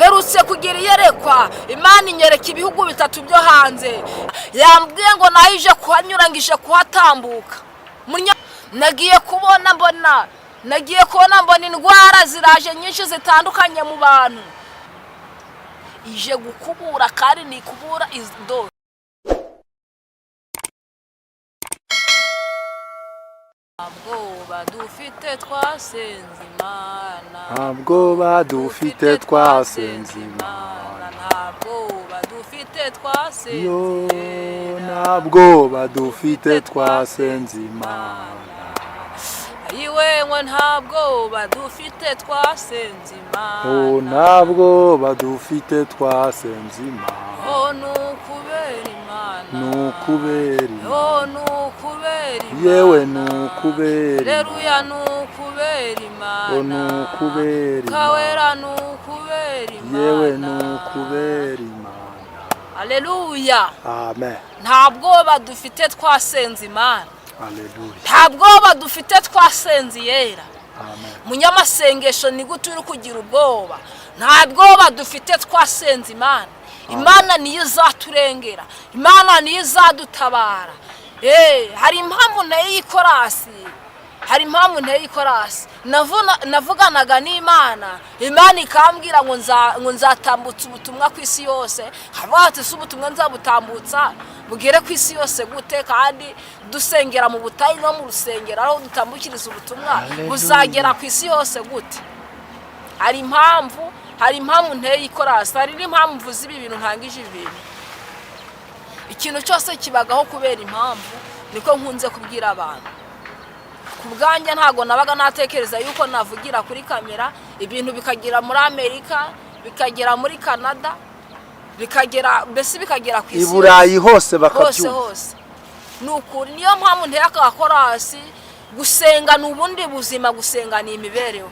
Mperutse kugira iyerekwa, Imana inyereka ibihugu bitatu byo hanze. Yambwiye ngo nayo ije kuhanyura, ngo ije kuhatambuka. Nagiye kubona mbona, nagiye kubona mbona indwara ziraje nyinshi zitandukanye mu bantu. Ije gukubura kandi ni ikubura ido. Nta bwoba dufite, twasenze Imana. Nta bwoba dufite, twasenze Imana. Nta bwoba dufite, twasenze Yo. Yera. Nta bwoba dufite, twasenze Imana. Ayiwe, nta bwoba dufite, twasenze Imana. Oh, nta bwoba dufite, twasenze Imana. Oh, ni ukubera Imana. Ni ukubera Imana. Oh, ni ukubera Imana. Yewe, ni ukubera Reruya. Imana. Ni ukubera Imana. Oh, ni ukubera Imana. Kawera, ni ukubera Imana. Yewe, ni ukubera Imana. Aleluya. Amen. Nta bwoba dufite, twasenze Imana. Aleluya. Nta bwoba dufite, twasenze Iyera. Amen. Munyamasengesho, ni gute uri kugira ubwoba? Nta bwoba dufite, twasenze Imana. Imana niyo izaturengera, Imana niyo izadutabara. Hari impamvu nteye ikorasi, hari impamvu nteye ikorasi. Navuganaga n'Imana, Imana ikambwira ngo nzatambutsa ubutumwa ku isi yose. Havuga ati: "Si ubutumwa nzabutambutsa bugere ku isi yose gute, kandi dusengera mu butayu no mu rusengero aho dutambukiriza ubutumwa?" Hallelujah. Buzagera ku isi yose gute? Hari impamvu, hari impamvu nteye ikorasi, hari n'impamvu mvuze ibi bintu, ntangije ibi bintu. Ikintu cyose kibagaho kubera impamvu, niko nkunze kubwira abantu. Ku bwanjye ntabwo nabaga natekereza yuko navugira kuri kamera, ibintu bikagera muri Amerika, bikagera muri Canada, bikagera, mbese bikagera ku I isi Burayi hose. Hose. Bakabyumva. Hose, ni ukuri. Niyo mpamvu nteye aka korasi. Gusenga ni ubundi buzima, gusenga ni imibereho.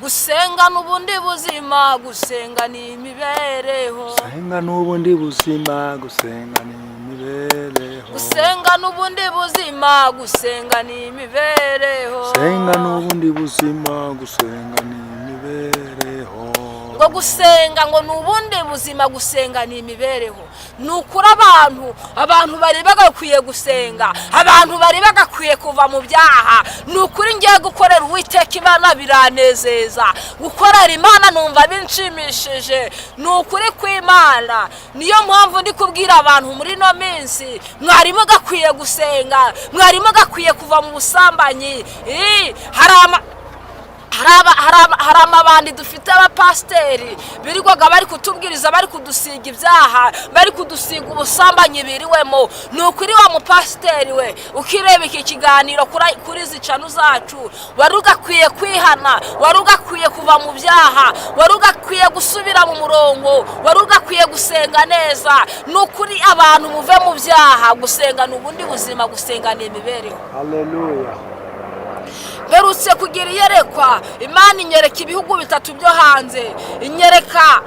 Gusenga ni ubundi buzima, gusenga ni imibereho. Gusenga n'ubundi buzima, gusenga ni imibereho. Gusenga ni ubundi buzima, gusenga ni imibereho. Gusenga n'ubundi buzima, gusenga ni imibereho. Ngo gusenga ngo ni ubundi buzima, gusenga ni imibereho. Ni ukuri, abantu bari bagakwiye gusenga, abantu bari bagakwiye kuva mu byaha. Ni ukuri, ngiye gukorera Uwiteka Imana biranezeza, gukorera Imana numva binshimishije, ni ukuri kw'Imana. Niyo mpamvu ndi kubwira abantu muri ino minsi: mwarimu gakwiye gusenga, mwarimu gakwiye kuva mu busambanyi. Hari amabandi dufite, abapasiteri birirwaga bari kutubwiriza, bari kudusiga ibyaha, bari kudusiga ubusambanyi biriwemo. Ni ukuri, wa mupasiteri we ukireba iki kiganiro kuri izi channel zacu, wari ugakwiye kwihana, wari ugakwiye kuva mu byaha, wari ugakwiye gusubira mu murongo, wari ugakwiye gusenga neza. Ni ukuri, abantu muve mu byaha. Gusenga ni ubundi buzima, gusenga ni imibereho. Haleluya. Mperutse kugira iyerekwa, Imana inyereka ibihugu bitatu byo hanze. Inyereka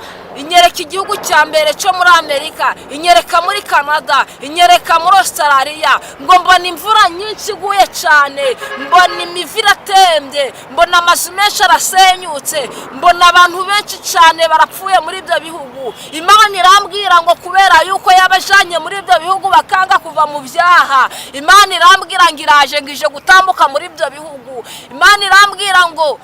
igihugu cya mbere cyo muri Amerika, inyereka muri Canada, inyereka muri Australia. Ngo mbona imvura nyinshi iguye cyane, mbona imivu iratembye, mbona amazu menshi arasenyutse, mbona abantu benshi cyane barapfuye muri ibyo bihugu. Imana irambwira ngo kubera yuko yabajanye muri ibyo bihugu bakanga kuva mu byaha, Imana irambwira ngo iraje, ngo ije gutambuka muri ibyo bihugu. Imana irambwira ngo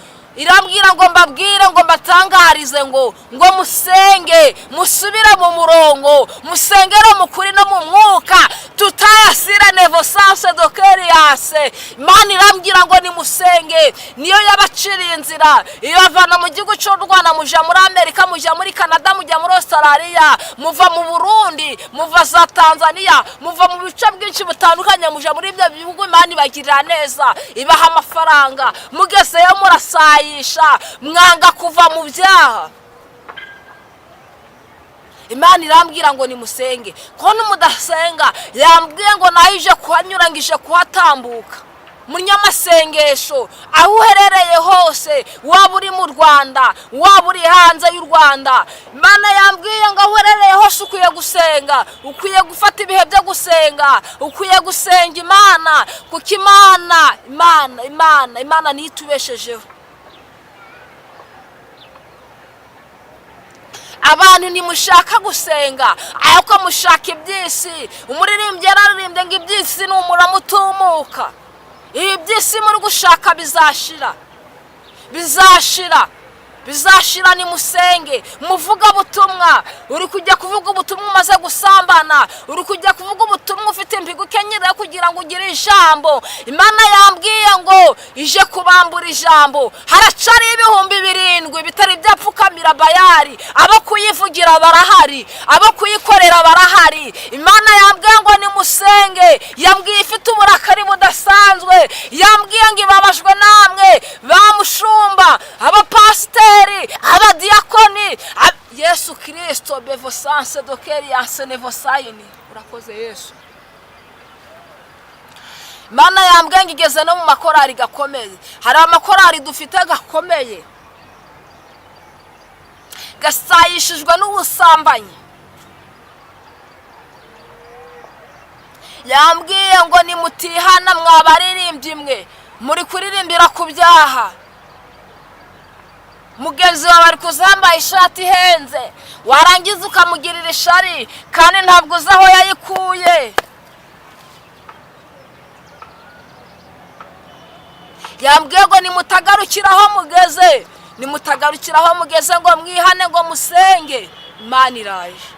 mbabwire, ngo mbatangarize ngo musenge, musubire mu murongo, musengere mu kuri no mu mwuka. Tutayasire nevosanse dokeriyase. Imana irambwira ngo nimusenge. Niyo yabaciriye inzira, ibavana mu gihugu cy'u Rwanda, muja muri Amerika, mujya muri Canada, mujya muri Australia, muva mu Burundi, muva za Tanzania, muva mu bice byinshi butandukanye, muja muri ibyo bihugu. Imana ibagirira neza, ibaha amafaranga. Mugezeyo murasayisha, mwanga kuva mu byaha. Imana irambwira ngo nimusenge, ko numudasenga, yambwiye ngo nayo ije kuhanyura, ngo ije kuhatambuka. Munyamasengesho, aho uherereye hose, waba uri mu Rwanda, waba uri hanze y'u Rwanda, Imana yambwiye ngo aho uherereye hose ukwiye gusenga, ukwiye gufata ibihe byo gusenga, ukwiye gusenga Imana, kuko Imana, Imana, Imana, Imana niyo itubeshejeho. Abantu ntimushaka gusenga, ariko mushaka iby'isi. Umuririmbyi yararirimbye ngo iby'isi ni umurama utumuka. Ibi by'isi muri gushaka bizashira, bizashira, bizashira. Nimusenge, muvugabutumwa. Uri kujya kuvuga ubutumwa umaze gusambana, uri kujya kuvuga ubutumwa ufite impigo ukenyera kugira ngo ugire ijambo. Imana yambwiye ngo ije kubambura ijambo. Haracari 7000 bitari byapfukamira Bayari. Abo kuyivugira barahari, abo kuyikorera barahari. Imana yambwiye ngo nimusenge. Yambwiye ifite uburakari budasanzwe. Yambwiye ngo ibabajwe namwe ba mushumba, abapasiteri, abadiyakoni. Yesu Kirisito bevosanse dokeriyanse nevosayini. Urakoze Yesu. Imana yambwiye ngo igeze no mu makorari gakomeye. Hari amakorari dufite gakomeye gasayishijwe n'ubusambanyi. Yambwiye ngo nimutihana, mwabaririmbyi mwe muri kuririmbira ku byaha. Mugenzi wawe ari kuzambaye ishati ihenze, warangiza ukamugirira ishari, kandi ntabwo uzi aho yayikuye. Yambwiye ngo nimutagarukira aho mugeze, nimutagarukira aho mugeze ngo mwihane, ngo musenge, Imana iraje.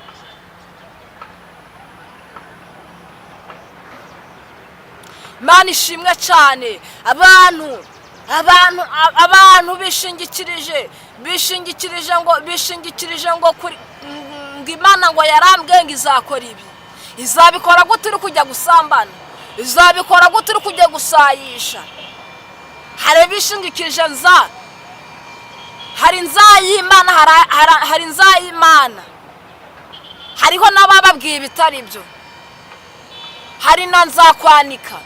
Imana ishimwe cyane. Abantu bishingikirije ngo kuri ngo Imana ngo yarambwiye ngo izakora ibi. Izabikora gute uri kujya gusambana? Izabikora gute uri kujya gusayisha? Hari abishingikirije nza, hari nzayimana, hari nzayimana, hariho n'abababwiye ibitari byo. Hari na nzakwanika,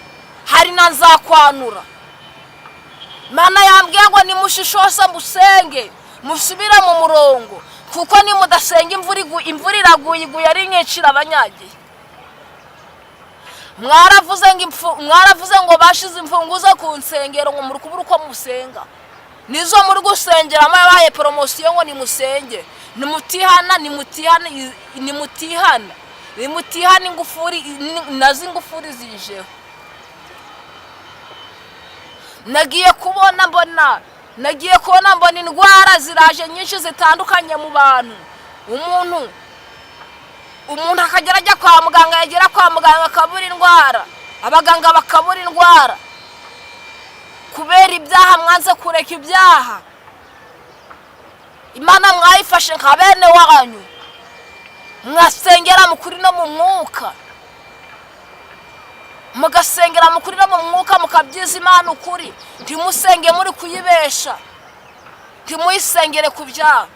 hari na nzakwanura. Imana yambwiye ngo nimushishose musenge, musubire mu murongo, kuko nimudasenga imvura iraguye, iguye ari nyinshi irabanyagiye. Mwaravuze ngo bashize imfunguzo ku nsengero, ngo muri kubura uko musenga. Nizo muri gusengeramo yabaye poromosiyo ngo nimusenge. Nimutihana, nimutihana, nimutihana, nimutihana, ingufuri nazo ingufuri zijeho. Nagiye kubona mbona indwara ziraje nyinshi zitandukanye mu bantu. Umuntu akagera ajya kwa muganga, yagera kwa muganga akabura indwara, abaganga bakabura indwara kubera ibyaha. Mwanze kureka ibyaha. Imana mwayifashe nka bene wanyu, mwasengera mu kuri no mu mwuka, mugasengera mu kuri no mu mwuka, mukabyiza Imana ukuri. Ntimusenge muri kuyibesha, ntimuyisengere ku byaha.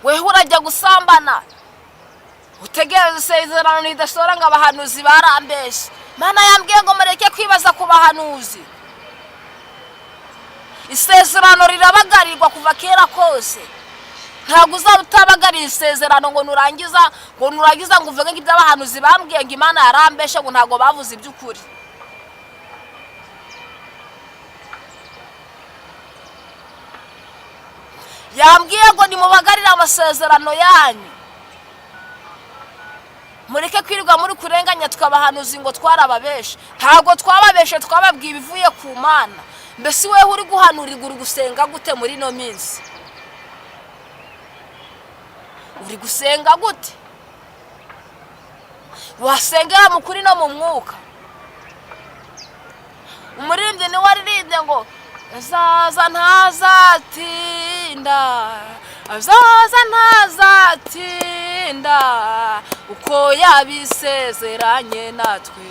Weho urajya gusambana, utegereze isezerano ridasohora ngo abahanuzi barambeshye. Imana yambwiye ngo mureke kwibaza ku bahanuzi. Isezerano rirabagarirwa kuva kera kose. Ntabwo uzaba utabagariye isezerano ngo nurangiza ngo uvuge ngo ibyo abahanuzi bambwiye, ngo Imana yarambeshe, ngo ntabwo bavuze iby'ukuri. Yambwiye ngo nimubagarire amasezerano yanyu, mureke kwirirwa muri kurenganya twabahanuzi ngo twarababeshe. Ntabwo twababeshe, twababwiye ibivuye ku Mana. Mbese wewe uri guhanurirwa, uri gusenga gute muri ino minsi? Uri gusenga gute? Wasengera mu kuri no mu mwuka. Umuririmbyi niwe waririmbye ngo azaza ntazatinda, azaza ntazatinda, uko yabisezeranye natwe.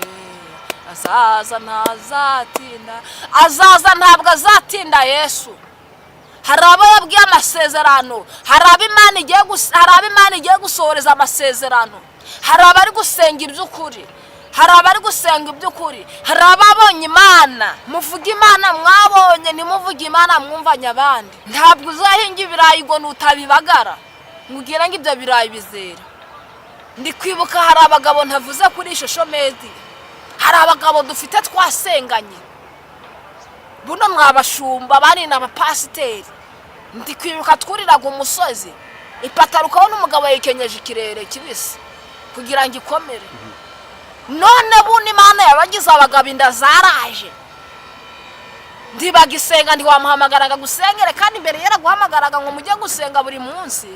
Azaza ntazatinda, azaza ntabwo azatinda. Yesu hari abo yabwiye amasezerano, hari abo Imana igiye gusohoreza amasezerano. Hari abari gusenga iby'ukuri, hari abari gusenga iby'ukuri, hari ababonye Imana. Muvuge Imana mwabonye, ntimuvuge Imana mwumvanye abandi. Ntabwo uzahinga ibirayi ngo nutabibagara ngo ugire ngo ibyo birayi bizera. Ndi kwibuka hari abagabo ntavuze kuri ishusho medi, hari abagabo dufite twasenganye. Buno mwabashumba bani n'abapasiteri, ndi kwibuka twuriraga umusozi, ipataro ukabona umugabo yikenyeje ikirere kibisi kugira ngo ikomere. None buno Imana yabagize abagabo, inda zaraje, ntibagisenga, ntiwamuhamagaraga gusengere, kandi mbere yaraguhamagaraga ngo mujye gusenga buri munsi.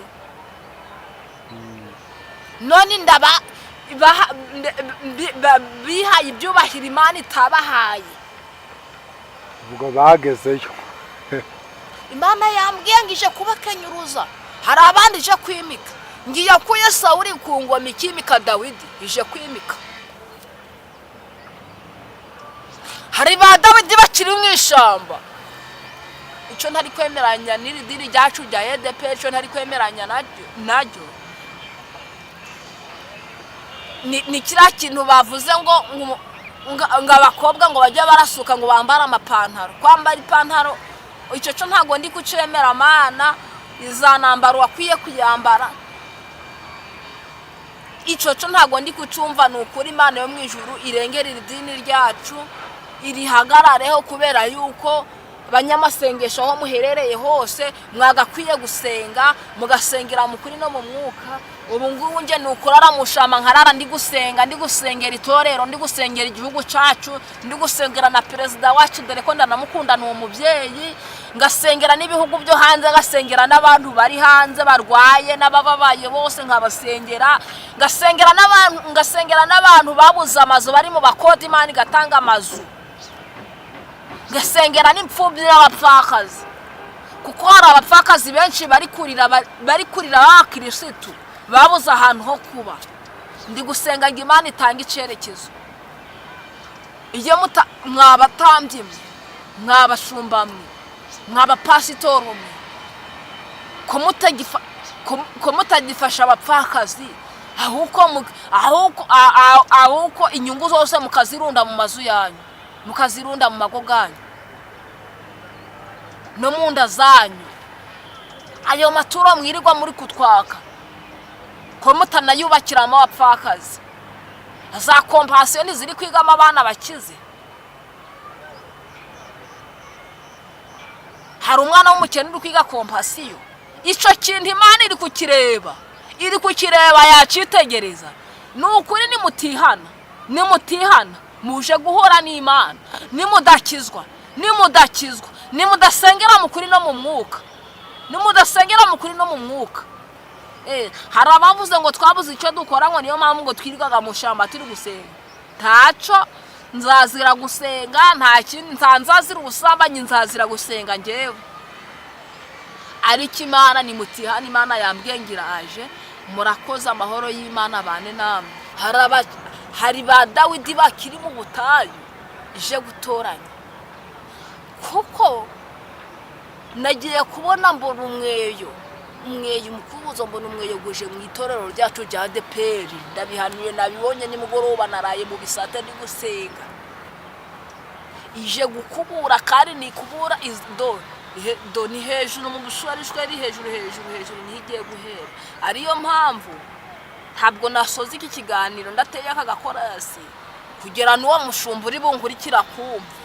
None inda bihaye ibyubahiro Imana itabahaye. Ubwo bagezeyo. Imana yambwiye ngo ije kubakenyuruza, hari abandi ije kwimika. Ngiye kuye Sawuri ku ngoma ikimika Dawidi, ije kwimika. Hari ba Dawidi bakiri mu ishyamba. Icyo ntari kwemeranya n'iri dini ryacu rya ADEPR, icyo ntari kwemeranya naryo ni kiriya kintu bavuze ngo abakobwa ngo bajye barasuka, ngo bambare amapantaro. Kwambara ipantaro, icyo cyo ntabwo ndi kucemera. Mana izanambara uwakwiye kuyambara, icyo cyo ntabwo ndi kucumva. Ni ukuri, Imana yo mu ijuru irengera iri dini ryacu, irihagarareho, kubera yuko abanyamasengesho aho muherereye hose mwagakwiye gusenga, mugasengera mu kuri no mu mwuka. Ubu ngubu nge ni ukurara mu shamba, nkarara ndi gusenga, ndi gusengera itorero, ndi gusengera igihugu cyacu, ndi gusengera na perezida wacu, dore ko ndanamukunda, ni umubyeyi, ngasengera n'ibihugu byo hanze, ngasengera n'abantu bari hanze barwaye n'abababaye bose nkabasengera, ngasengera n'abantu, ngasengera n'abantu babuze amazu bari mu bakode, Imana igatanga amazu, ngasengera n'imfubyi n'abapfakazi, kuko hari abapfakazi benshi bari kurira, bari kurira b'abakirisitu babuze ahantu ho kuba. Ndi gusenga ngo Imana itange icyerekezo. Iyo mwabatambyi mwe, mwabashumba mwe, mwabapasitori mwe, ko mutagifasha abapfakazi, ahubwo inyungu zose mukazirunda mu mazu yanyu, mukazirunda mu mago ganyu no mu nda zanyu, ayo maturo mwirirwa muri kutwaka, ko mutanayubakiramo abapfakazi? Za Compassion ziri kwigamo abana bakize. Hari umwana w'umukene uri kwiga Compassion? Icyo kintu Imana iri kukireba, iri kukireba, yacyitegereza. Ni ukuri, nimutihana, nimutihana, muje guhura n'Imana. Nimudakizwa, nimudakizwa, nimudasengera mu kuri no mu mwuka, nimudasengera mu kuri no mu mwuka. Hari abavuze ngo twabuze icyo dukora, ngo niyo mpamvu ngo twirirwaga mu shyamba turi gusenga. Ntacyo nzazira gusenga, nta kindi nzazira ubusambanyi, nzazira gusenga ngewe. Ariko Imana, nimutihana, Imana yambwiye ngo iraje. Murakoze, amahoro y'Imana bane namwe. Hari ba Dawidi bakiri mu butayu ije gutoranya, kuko nagiye kubona mbona umweyo, umweyo, umukubuzo, mbona umweyo guje mu itorero ryacu rya ADEPR. Ndabihanuye, nabibonye nimugoroba, naraye mu bisate ndi gusenga. Ije gukubura, kandi ni kubura do ni hejuru mu bushorishweri, hejuru, hejuru, hejuru niho igiye guhera. Ariyo mpamvu ntabwo nasoza iki kiganiro ndateye aka gakorasi, kugera n'uwo mushumba uri bunkurikira kumva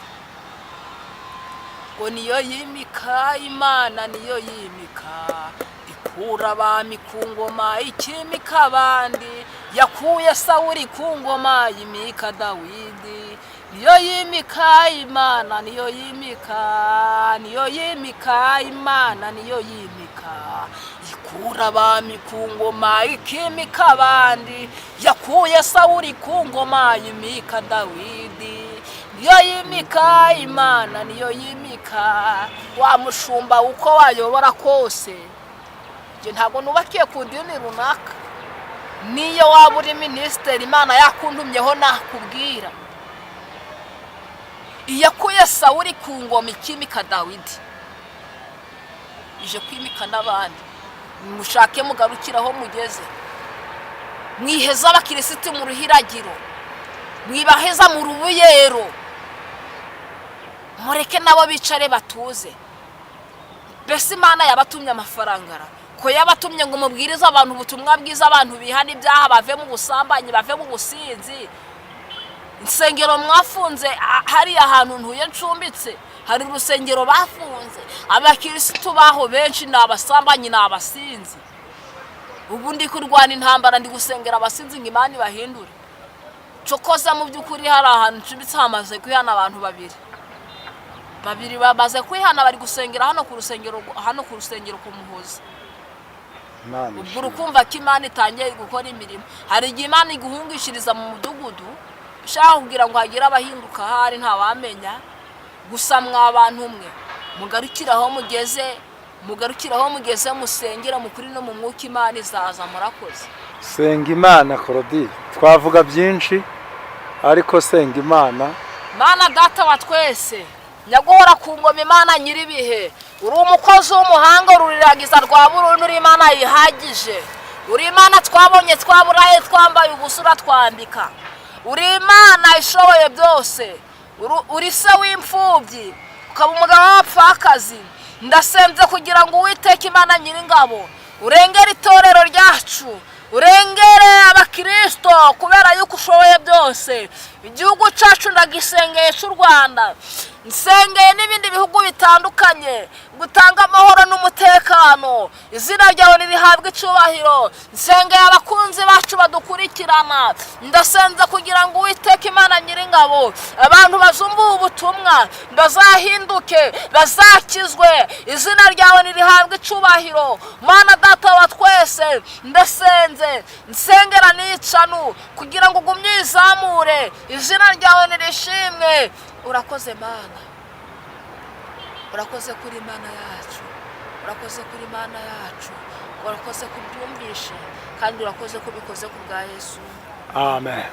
ngo niyo yimika. Imana niyo yimika, ikura abami ku ngoma ikimika abandi. Yakuye Sawuri ku ngoma yimika Dawidi. Niyo yimika, Imana niyo yimika, niyo yimika, Imana niyo yimika, ikura abami ku ngoma ikimika abandi. Yakuye Sawuri ku ngoma yimika Dawidi. Niyo yimika, Imana niyo yimika. Wa mushumba, uko wayobora kose, njye ntabwo nubakiye ku dini runaka. Niyo waba uri minisitiri, Imana yakuntumyeho nakubwira: iyakuye Sawuri ku ngoma ikimika Dawidi, ije kwimika n'abandi. Mushake mugarukire aho mugeze, mwiheza abakirisiti mu ruhiragiro, mwibaheza mu rubuyero, mureke nabo bicare batuze. Mbese Imana yabatumye amafaranga ra? Ko yabatumye ngo mubwirize abantu ubutumwa bwiza, abantu bihana ibyaha, bave mu busambanyi, bave mu businzi. Insengero mwafunze, hariya hantu ntuye ncumbitse hari urusengero bafunze. Abakirisitu baho benshi ni abasambanyi, ni abasinzi. Ubu ndi kurwana intambara, ndi gusengera abasinzi ngo Imana ibahindure. Cokoza mu by'ukuri hari ahantu ncumbitse hamaze kwihana abantu babiri. Babiri bamaze kwihana, bari gusengera hano ku rusengero, hano ku rusengero ku Muhoza. Imana Ubwo ishimwe. urukumva ko Imana itangiye gukora imirimo. Hari igihe Imana iguhungishiriza mu mudugudu ushaka kugira ngo hagire abahinduka, ahari ntawamenya. Gusa mwa bantu mwe, mugarukire aho mugeze, mugarukire aho mugeze, musengera mu kuri no mu mwuka, Imana izaza. Murakoze. Senga Imana, Korodi. Twavuga byinshi, ariko senga Imana. Mana Data wa twese, nyaguhora ku ngoma, Imana nyir'ibihe, uri umukozi w'umuhanga, ruriragiza rwa burundu, uri Imana yihagije, uri Imana twabonye twaburaye, twambaye ubusa uratwambika, uri Imana ishoboye byose, uri se w'imfubyi, ukaba umugabo w'abapfakazi. Ndasenze kugira ngo Uwiteka Imana nyir'ingabo urengere itorero ryacu, urengere abakirisito, kubera yuko ushoboye byose. Igihugu cyacu ndagisengeye cy'u Rwanda, nsengeye n'ibindi bihugu bitandukanye, gutanga amahoro n'umutekano. Izina ryawe nirihabwe icyubahiro. Nsengeye abakunzi bacu badukurikirana. Ndasenze kugira ngo Uwiteka Imana nyir'ingabo, abantu bazumva ubu butumwa bazahinduke, bazakizwe. Izina ryawe nirihabwe icyubahiro. Mana Data wa twese, ndasenze, nsengera n'icanu kugira ngo ugumye uyizamure. Izina ryawe nirishimwe. Urakoze Mana, urakoze kuri Imana yacu, urakoze kuri Imana yacu, urakoze kubyumvishe, kandi urakoze kubikoze ku bwa Yesu. Amen.